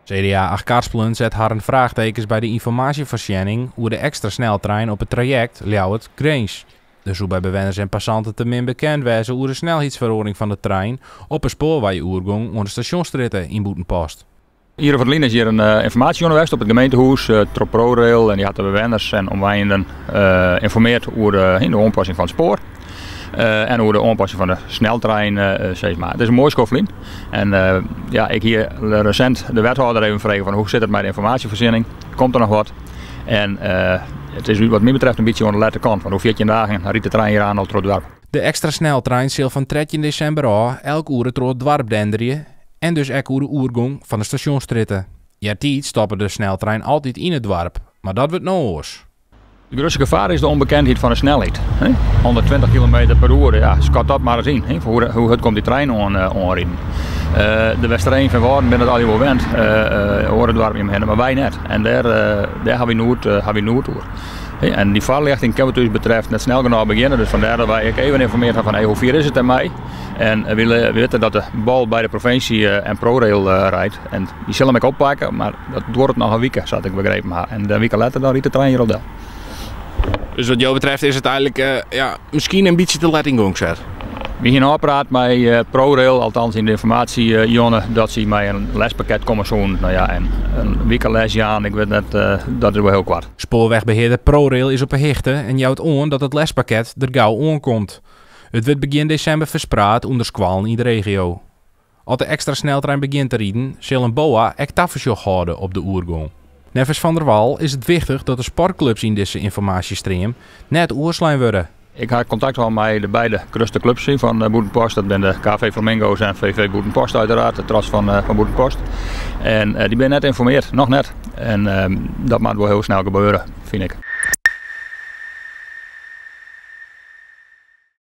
CDA Achtkarspelen set harren fraachtekens by de ynformaasjefoarsjenning oer de ekstra sneltrein op it trajekt Ljouwert-Grins. Der soe by bewenners en passanten te min bekend wêze oer de snelheidsferoaring fan de trein op 'e spoarweioergong oan de Stasjonsstrjitte yn Bûtenpost. Jier of wat lyn is hjir in ynformaasjejûn west op it gemeentehûs troch ProRail en dy hat de bewenners en omwenjenden ynformeard oer de oanpassing fan it spoar en oer de oanpassing fan de sneltrein sis mar. It is in moai skoft lyn en ja, ik hie resint de wethâlder even frege fan hoe sit it mei de ynformaasjefoarsjenning, komt der noch wat? En it is wat my betreft in bytsje oan de lette kant, want oer 14 dagen rydt de trein hjir aan al troch it doarp. De ekstra sneltrein sil fan 13 desimber ôf elk oere troch it doarp denderje en dus ek oer de oergong fan de Stasjonsstrjitte. Eartiids stoppe de sneltrein altyd yn it doarp, mar dat wurdt no oars. It grutste gefaar is de ûnbekendheid fan de snelheid. 120 kilometer per oere, ja, skat dat mar ris yn. Hoe hurd komt dy trein oanriden? De Westereen, Feanwâlden binne it allegear wol wend, oare doarpen omhinne, mar wy net. En dêr ha wy noed oer. En dy foarljochting kin wat ús betreft net snel genôch begjinne, dus fandêr dat wy ek even ynformeard ha fan hey, hoe fier is it dermei? En wy witte dat de bal by de provinsje en ProRail leit. En dy sille him ek oppakke, mar dat duorret noch in wike, sa't ik begrepen ha. En in wike letter dan rydt de trein hjir al del. Dus wat jo betreft is it eigenlik ja, miskien in bytsje te let yn gong set? Wy hiene ôfpraat mei ProRail, althans yn de ynformaasjejûn, dat sy mei in lespakket komme soenen. No ja, en in wike les jaan, ik wit net, dat is wol hiel koart. Spoarwegbehearder ProRail is op 'e hichte en jout oan dat it lespakket der gau oankomt. It wurdt begjin desimber ferspraat ûnder skoallen yn de regio. As de ekstra sneltrein begjint te riden, sil in BOA ek tafersjoch hâlde op de oergong. Neffens Van der Wal is it wichtich dat de sportklups yn dizze ynformaasjestream net oerslein wurde. Ik ha kontakt hân mei de beide grutste klups fan Bûtenpost. Dat binne de KV Flamingo's en VV Bûtenpost uiteraard, de trots fan Bûtenpost. En dy binne net ynformeard, noch net. En dat moat wol hiel snel gebeure, fyn ik.